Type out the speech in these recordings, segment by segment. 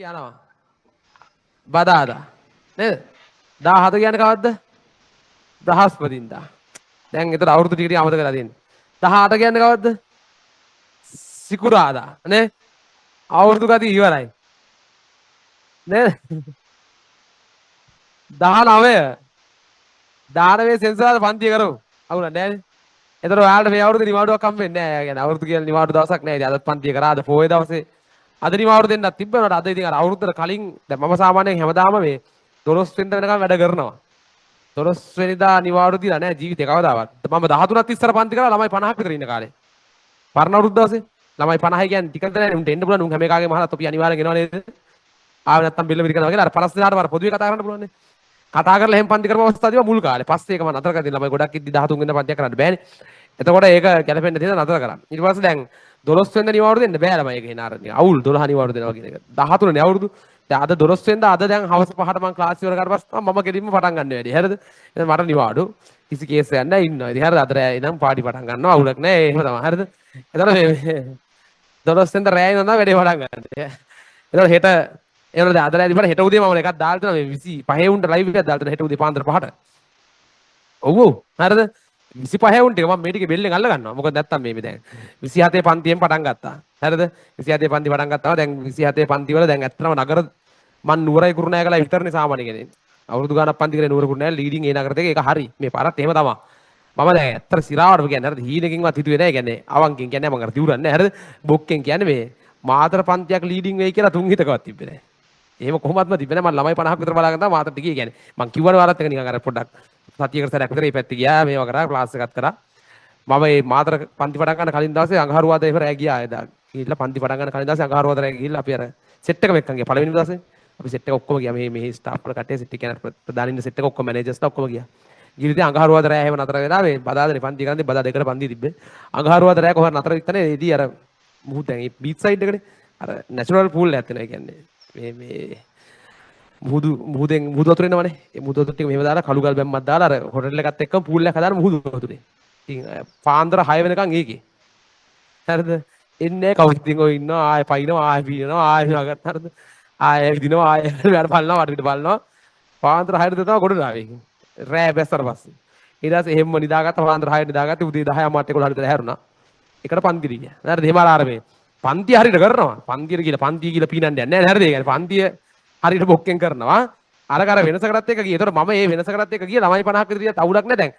යනවා. බදාදා. නේද? 17 කියන්නේ කවද්ද? බ්‍රහස්පතින්දා. දැන් ඒතර අවුරුදු ටික ටික අමතක කරලා තියෙන්නේ. 18 කියන්නේ කවද්ද? සිකුරාදා නේ? අවුරුදු ගති ඉවරයි. නේද? 19 19 සෙන්සුරාදා පන්තිය කරමු. අවුලක් නෑනේ. එතකොට ඔයාලට මේ අවුරුද්දේ නිවාඩුවක් හම්බෙන්නේ නෑ. ඒ කියන්නේ අවුරුදු කියලා නිවාඩු දවසක් නෑ. ඉතින් අදත් පන්තිය කරා. අද පොයේ දවසේ අද නිවාඩු දෙන්නත් තිබ්බනට අද ඉතින් අර අවුරුද්දට කලින් දැන් මම සාමාන්‍යයෙන් හැමදාම මේ 12 වෙනිදා වෙනකම් වැඩ කරනවා. 12 වෙනිදා නිවාඩු දීලා නෑ ජීවිතේ කවදාවත්. මම 13ත් ඉස්සර පන්ති කරා ළමයි 50ක් විතර ඉන්න කාලේ. පරණ අවුරුද්ද දවසේ ළමයි 50 කියන්නේ ටිකක් නෑනේ. උන්ට එන්න පුළුවන්. උන් හැම එකාගේම අහලා තොපි අනිවාර්යෙන් එනවා නේද? ආවේ නැත්තම් බෙල්ල මිරිකනවා කියලා අර 50 දෙනාටම අර පොදුවේ කතා කරන්න පුළුවන් නේ. කතා කරලා එහෙම පන්ති කරපු අවස්ථාව තිබ්බා මුල් කාලේ. පස්සේ ඒක මම නතර කරලා දෙන්න ළමයි ගොඩක් ඉද්දි 13 වෙනිදා පන්තියක් කරන්න බෑනේ. එතකොට ඒක ගැලපෙන්න තියෙන නතර කරා. ඊට පස්සේ දැන් 12 වෙනිදා නිවාඩු දෙන්න බෑ ළමයි. ඒක එන අර නිකන් අවුල් 12 නිවාඩු දෙනවා කියන එක. 13 නේ අවුරුදු. දැන් අද 12 වෙනිදා අද දැන් හවස 5ට මං ක්ලාස් ඉවර කරලා පස්සේ තමයි මම කෙලින්ම පටන් ගන්න වැඩි. හරිද? එහෙනම් මට නිවාඩු කිසි කේස් එකක් නෑ ඉන්නවා. ඉතින් හරිද? අද රෑ ඉඳන් පාටි පටන් ගන්නවා. අවුලක් නෑ. එහෙම තමයි. හරිද? එතකොට මේ 12 වෙනිදා රෑ ඉඳන් තමයි වැඩේ පටන් ගන්න. එතකොට හෙට එහෙනම් දැන් අද රෑ තිබ්බට හෙට උදේ මම එකක් දාලා තියෙනවා මේ 25 උන්ට ලයිව් එකක් දාලා තියෙනවා හෙට උදේ පාන්දර 5ට. ඔව් ඔව්. හරිද? 25 උන් ටික මම මේ ටික බෙල්ලෙන් අල්ල ගන්නවා. මොකද නැත්තම් මේ දැන් 27 පන්තියෙන් පටන් ගත්තා. හරිද? 27 පන්ති පටන් ගත්තාම දැන් 27 පන්ති වල දැන් ඇත්තටම නගර මං නුවරයි කුරුණෑගලයි විතරනේ සාමාන්‍ය කියන්නේ. අවුරුදු ගාණක් පන්ති කරේ නුවර කුරුණෑගල ලීඩින් ඒ නගර දෙක ඒක හරි. මේ පාරත් එහෙම තමයි. මම දැන් ඇත්තට සිරාවටම කියන්නේ හරිද? හීනකින්වත් හිතුවේ නෑ. කියන්නේ අවංකෙන් කියන්නේ මං අර තිවුරන්නේ නෑ. හරිද? බොක්කෙන් කියන්නේ මේ මාතර පන්තියක් ලීඩින් වෙයි කියලා තුන් හිතකවත් තිබ්බේ නෑ. එහෙම කොහොමත්ම තිබ්බේ නෑ. මං ළමයි 50ක් විතර බලාගෙන තමයි මාතර ටිකේ කියන්නේ. මං කිව්වනේ ඔයාලත් එක නිකන් අර පොඩ්ඩක් සතියකට සැරයක් විතර මේ පැත්තේ ගියා මේවා කරා ක්ලාස් එකක් කරා. මම මේ මාතර පන්ති පටන් ගන්න කලින් දවසේ අඟහරුවාදා එහෙම රෑ ගියා එදා. ගිහිල්ලා පන්ති පටන් ගන්න කලින් දවසේ අඟහරුවාදා රෑ ගිහිල්ලා අපි අර සෙට් එකම එක්කන් ගියා. පළවෙනි දවසේ අපි සෙට් එක ඔක්කොම ගියා. මේ මෙහි ස්ටාෆ් වල කට්ටිය සෙට් එක කියන්නේ ප්‍රධානීන් සෙට් එක ඔක්කොම මැනේජර්ස්ලා ඔක්කොම ගියා. ගිහින් ඉතින් අඟහරුවාදා රෑ එහෙම නතර වෙලා මේ බදාදනේ පන්ති කරන්නේ බදා දෙකට පන්ති තිබ්බේ. අඟහරුවාදා රෑ කොහොමද නතර වෙත්තනේ එදී අර මුහුද දැන් මේ බීච් සයිඩ් එකනේ අර නැචරල් පූල් එකක් තියෙනවා. ඒ කියන්නේ මේ මේ මුහුදු මුහුදෙන් මුහුදු වතුර එනවනේ. ඒ මුහුදු වතුර ටික මෙහෙම දාලා කළු ගල් බැම්මක් දාලා අර හොටෙල් එකත් එක්කම පූල් එකක් හදාලා මුහුදු වතුරේ. ඉතින් පාන්දර 6 වෙනකන් ඒකේ. හරිද? එන්නේ කවුද ඉතින් ඔය ඉන්නවා ආයෙ පයින්නවා ආයෙ පීනනවා ආයෙ මේවා කරනවා හරිද? ආයෙ ඇවිදිනවා ආයෙ වැඩ බලනවා වටපිට බලනවා. පාන්දර 6ට තමයි ගොඩ ආවේ. රෑ බැස්සට පස්සේ. ඊට පස්සේ එහෙම්ම නිදාගත්ත පාන්දර 6ට නිදාගත්ත උදේ 10 අමාත් 11 විතර හැරුණා. එකට පන්තිට ගියා. හරිද? එහෙම අර අර මේ පන්තිය හරියට කරනවා. පන්තියට ගිහලා පන්තිය ගිහලා පීනන්න යන්නේ නැහැ. හරිද? ඒ කියන්නේ පන්තිය හරියට බොක්කෙන් කරනවා. අර කර වෙනසකටත් එක්ක ගියේ. ඒතකොට මම මේ වෙනසකටත් එක්ක ගියේ ළමයි 50ක් විතර ගියත් අවුලක් නෑ දැන්.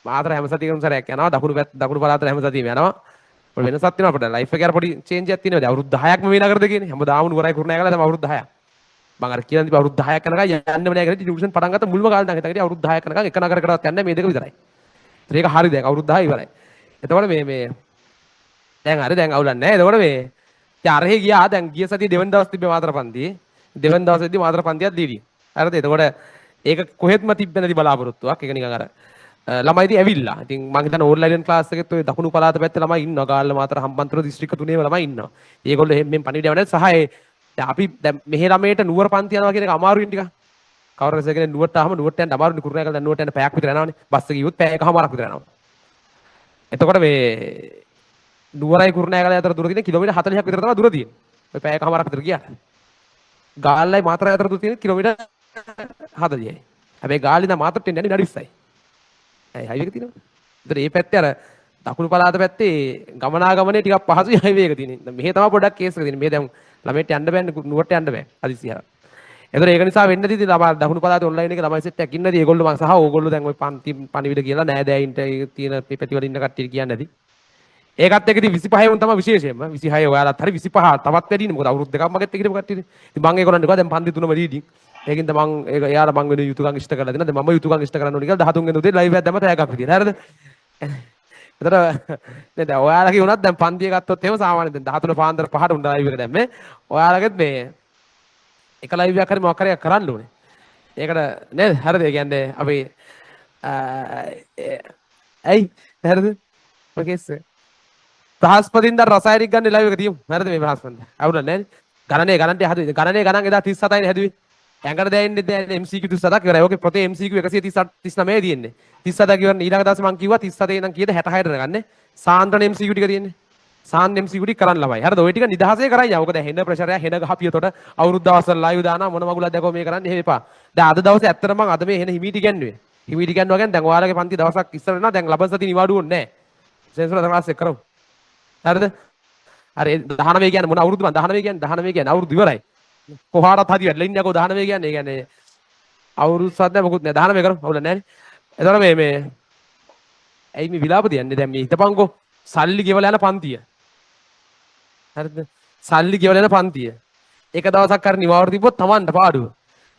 මාතර හැම සතියකම සැරයක් යනවා. දකුණු පැත්ත දකුණු පළාතට හැම සතියෙම යනවා. පොඩි වෙනසක් තියෙනවා අපිට. ලයිෆ් එකේ අර පොඩි චේන්ජ් එකක් තියෙනවා. දැන් අවුරුදු 10ක්ම මේ නගර දෙකේනේ. හැමදාම නුවරයි කුරුණෑගල දැන් අවුරුදු 10ක්. මං අර කියන දේ අවුරුදු 10ක් යනකම් යන්නෙම නෑ කියලා ටියුෂන් පටන් ගත්ත මුල්ම කාලේ ඉඳන් හිතගෙන හිටියා අවුරුදු 10ක් යනකම් එක නගරකටවත් යන්නේ මේ දෙක විතරයි. ඒතර ඒක හරි දැන් අවුරුදු 10 ඉවරයි. එතකොට මේ මේ දැන් හරි දැන් අවුලක් නෑ. එතකොට මේ දැන් අරහේ ගියා දැන් ගිය සතියේ දෙවෙනි දවස් තිබ්බේ මාතර පන්තියේ. දෙවෙනි දවසේදී මාතර පන්තියක් දීවි. හරිද? එතකොට ඒක කොහෙත්ම තිබ්බේ නැති බලාපොරොත්තුවක්. ඒක නිකන් අර ළමයි ඉතින් ඇවිල්ලා. ඉතින් මං හිතන්නේ ඔන්ලයින් ක්ලාස් එකෙත් ඔය දකුණු පළාත පැත්තේ ළමයි ඉන්නවා. ගාල්ල මාතර හම්බන්තොට දිස්ත්‍රික්ක තුනේම ළමයි ඉන්නවා. ඒගොල්ලෝ එහෙම මෙහෙම පණිවිඩය යවන්නේ සහ ඒ දැන් අපි දැන් මෙහෙ ළමයට නුවර පන්ති යනවා කියන එක අමාරුයින් ටිකක්. කවුරු හරි කෙනෙක් නුවරට ආවම නුවරට යන්න අමාරුනේ කුරුණෑගල දැන් නුවරට යන්න පැයක් විතර යනවනේ. බස් එක ගියොත් පැය එකහමාරක් විතර යනවා. එතකොට මේ නුවරයි කුරුණෑගලයි අතර දුර තියෙන කිලෝමීටර් 40ක් විතර තමයි දුර තියෙන්නේ. ඔය පැය එකහමාරක් විතර ගියාට. ගාල්ලයි මාතරයි අතර දුර තියෙන කිලෝමීටර් 40යි. හැබැයි ගාල්ල ඉඳන් මාතරට එන්න යන්නේ විනාඩි 20යි. ඇයි හයිවේ එක තියෙනවා. ඒතර මේ පැත්තේ අර දකුණු පළාත පැත්තේ ගමනාගමනේ ටිකක් පහසුයි හයිවේ එක තියෙන්නේ. දැන් මෙහෙ තමයි පොඩ්ඩක් කේස් එක තියෙන්නේ. මෙහෙ දැන් ළමයට යන්න බෑනේ නුවරට යන්න බෑ. හදිසිය අර. ඒතර ඒක නිසා වෙන්න ඇති ඉතින් ළමා දකුණු පළාතේ ඔන්ලයින් එකේ ළමයි සෙට් එකක් ඉන්නදී ඒගොල්ලෝ මං සහ ඕගොල්ලෝ දැන් ඔය පන්ති පණිවිඩ කියලා නෑ දෑයින්ට තියෙන මේ පැතිවල ඉන්න කට්ටිය කියන්නේ නැති. ඒකත් එක්ක ඉතින් 25 උන් තමයි විශේෂයෙන්ම 26 ඔයාලත් හරි 25 තවත් වැඩිනේ මොකද අවුරුදු දෙකක් මගෙත් එක්ක හිටපු කට්ටියනේ. ඉතින් මං ඒගොල්ලන්ට කිව්වා දැන් පන්ති තුනම ලීඩින්. ඒකින්ද මං ඒක එයාලා මං වෙන යුතුයකම් ඉෂ්ට කරලා දෙනවා. දැන් මම යුතුයකම් ඉෂ්ට කරන්න ඕනේ කියලා 13 වෙනි උදේ ලයිව් එකක් දැම්ම තෑග්ගක් විදියට. හරිද? එතකොට දැන් දැන් ඔයාලගේ වුණත් දැන් පන්තිය ගත්තොත් එහෙම සාමාන්‍යයෙන් දැන් 13 පාන්දර 5ට උන් ලයිව් එක දැම්මේ. ඔයාලගෙත් මේ එක ලයිව් එකක් හරි මොකක් හරි එකක් කරන්න ඕනේ. ඒකට නේද? හරිද? ඒ කියන්නේ අපි ඇයි හරිද? ඔය කේස් එක. බ්‍රහස්පතින්දා රසායනික ගන්න ලයිව් එක තියමු. හරිද මේ බ්‍රහස්පතින්දා? අවුලක් නෑනේ. ගණනේ ගණන් ටික හැදුවේ. ගණනේ ගණන් එදා 37යිනේ හැදුවේ. ඇඟට දැනෙන්නේ දැන් MCQ 37ක් ඉවරයි. ඔකේ පොතේ MCQ 138 39 තියෙන්නේ. 37 ඉවරන ඊළඟ දවසේ මං කිව්වා 37 ඉඳන් කීයද 66ට නගන්නේ. සාන්ද්‍රණ MCQ ටික තියෙන්නේ. සාන් MCQ ටික කරන්න ළමයි. හරිද? ඔය ටික නිදහසේ කරන් යන්න. ඔක දැන් හෙන ප්‍රෙෂර් එක හෙන ගහපියතොට අවුරුද්ද දවස්වල ලයිව් දානවා මොන මගුලක්ද යකෝ මේ කරන්නේ එහෙම එපා. දැන් අද දවසේ ඇත්තටම මං අද මේ හෙන හිමීටි ඉගැන්නුවේ. හිමීටි ඉගැන්නුවා කියන්නේ දැන් ඔයාලගේ පන්ති දවසක් ඉස්සර වෙනවා. දැන් ලබන සතිය නිවාඩු ඕනේ නෑ. සෙන්සුරාදා ක්ලාස් එක කරමු. හරිද? අර 19 කියන්නේ මොන අවුරුද්ද මං 19 කියන්නේ 19 කියන්නේ අවුරුදු ඉවරයි. කොහාටත් හදි වැටලා ඉන්නේ යකෝ 19 කියන්නේ. ඒ කියන්නේ අවුරුදු සත් නෑ මොකුත් නෑ 19 කරමු. අවුල නෑනේ. එතකොට මේ මේ ඇයි මේ විලාප තියන්නේ දැන් මේ හිතපන්කෝ සල්ලි ගෙවලා යන පන්තිය. හරිද? සල්ලි ගෙවලා යන පන්තිය. එක දවසක් හරි නිවාඩු තිබ්බොත් තමන්ට පාඩුව.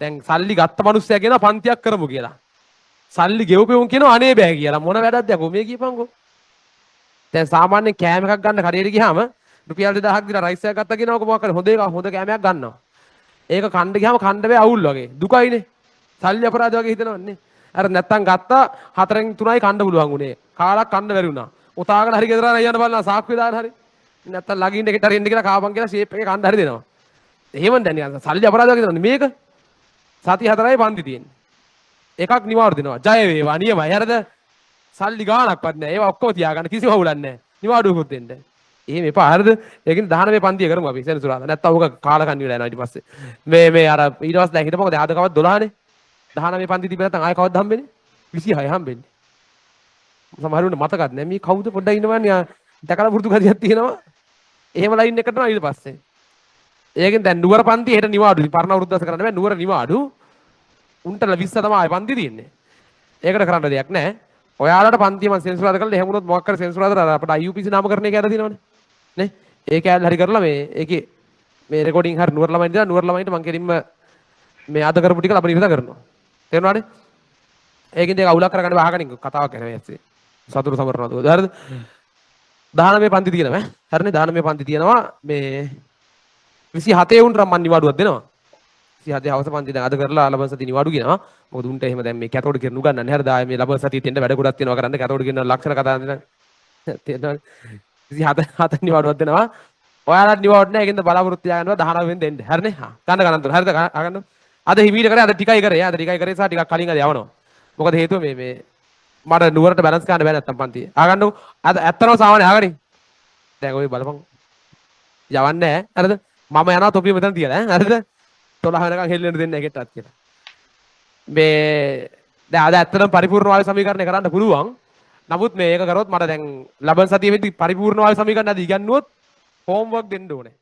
දැන් සල්ලි ගත්ත මනුස්සයා කියනවා පන්තියක් කරමු කියලා. සල්ලි ගෙවපෙවුන් කියනවා අනේ බෑ කියලා. මොන වැඩක්ද යකෝ මේ කියපන්කෝ. දැන් සාමාන්‍යයෙන් කෑම එකක් ගන්න කඩේට ගියාම රුපියල් 2000ක් දීලා රයිස් එකක් ගත්තා කියනකො මොකක් හරි හොඳ එකක් හොඳ කෑමයක් ගන්නවා. ඒක කන්න ගියාම කන්න බෑ අවුල් වගේ. දුකයිනේ. සල්ලි අපරාධ වගේ හිතනවන්නේ. අර නැත්තම් ගත්තා හතරෙන් තුනයි කන්න පුළුවන් උනේ. කාලක් කන්න බැරි වුණා. ඔතාගෙන හරි ගෙදර අරන් යන්න බලනවා සාක්කුවේ දාගෙන හරි. නැත්තම් ළඟින් එකට හරි එන්න කියලා කාපන් කියලා ෂේප් එකේ කන්න හරි දෙනවා. එහෙම දැන් නිකන් සල්ලි අපරාධ වගේ හිතනවනේ මේක. සති හතරයි පන්ති තියෙන්නේ. එකක් නිවාඩු දෙනවා. ජය වේවා නියමයි. හරිද? සල්ලි ගාණක්වත් නෑ. ඒවා ඔක්කොම තියාගන්න කිසිම අවුලක් නෑ. නිවාඩුවකුත් දෙන්න. එහෙම එපා. හරිද? ඒකින් 19 පන්තිය කරමු අපි සෙනසුරාදා. නැත්තම් ඕක කාලකන්ණි වෙලා යනවා ඊට පස්සේ. මේ මේ අර ඊට පස්සේ දැන් හිතපන්කෝ දැන් අද කවද්ද 12නේ? 19 පන්ති තිබ්බ නැත්තම් ආයෙ කවද්ද හම්බෙන්නේ? 26 හම්බෙන්නේ. සමහර වෙලාවට මතකත් නෑ මේ කවුද පොඩ්ඩක් ඉන්නවන්නේ දැකලා පුරුදු ගතියක් තියෙනවා. එහෙම ලයින් එකට යනවා ඊට පස්සේ. ඒකෙන් දැන් නුවර පන්ති හෙට නිවාඩු. පරණ අවුරුද්ද දවස කරන්න බෑ නුවර නිවාඩු. උන්ට 20 තමයි ආයෙ පන්ති තියෙන්නේ. ඒකට කරන්න දෙයක් නෑ. ඔයාලට පන්තිය මං සෙන්සුරාදා කරලා එහෙම වුණොත් මොකක් හරි සෙන්සුරාදා අර අපිට IUPC නාමකරණය කියලා තියෙනවනේ. නේ? ඒ කෑල්ල හරි කරලා මේ ඒකේ මේ රෙකෝඩින් හරි නුවර ළමයින්ට දීලා නුවර ළමයින්ට මං කෙලින්ම මේ අද කරපු ටික ලබන ඉරිදා කරනවා. තේරුණානේ? ඒකෙන් දෙක අවුලක් කරගන්න බෑ අහගෙන ඉන්න කතාවක් යනවා ඇස්සේ. සතුරු සමරනවා. හරිද? 19 පන්ති තියෙනවා ඈ. හරිනේ 19 පන්ති තියෙනවා මේ 27 උන්ට නම් මං නිවාඩුවක් දෙනවා. 27 හවස පන්ති දැන් අද කරලා ලබන සතිය නිවාඩු කියනවා. මොකද උන්ට එහෙම දැන් මේ කැතෝඩ් කියන උගන්නන්නේ. හරිද? ආයේ මේ ලබන සතියේ තියෙන වැඩ ගොඩක් තියෙනවා කරන්න. කැතෝඩ් කියන ලක්ෂණ කතා දෙනවා. තේරෙනවද? 27 හත නිවාඩුවක් දෙනවා. ඔයාලත් නිවාඩු නෑ. ඒකෙන්ද බලාපොරොත්තු තියාගන්නවා 19 වෙනිදා එන්න. හරිනේ? හා. ගන්න ගණන් තුන. හරිද? අහගන්න. අද හිමීට කරේ අද ටිකයි කරේ. අද ටිකයි කරේ සහ ටිකක් කලින් අද යවනවා. මොකද හේතුව මේ මේ මට නුවරට බැලන්ස් කරන්න බෑ නැත්තම් පන්තියේ. අහගන්නකො. අද ඇත්තටම සාමාන්‍ය අහගනින්. දැන් ඔය බලපන්. යවන්නේ නෑ. හරිද? මම යනවා තොපිය මෙතන තියලා ඈ. හරිද? 12 වෙනකන් හෙල්ලෙන්න දෙන්නේ නැහැ ගෙට්ටත් කියලා. මේ දැන් අද ඇත්තටම පරිපූර්ණ වායු සමීකරණය කරන්න පුළුවන්. නමුත් මේ ඒක කරොත් මට දැන් ලබන සතියේ වෙද්දි පරිපූර්ණ වායු සමීකරණ අද ඉගන්නුවොත් හෝම්වර්ක් දෙන්න ඕනේ.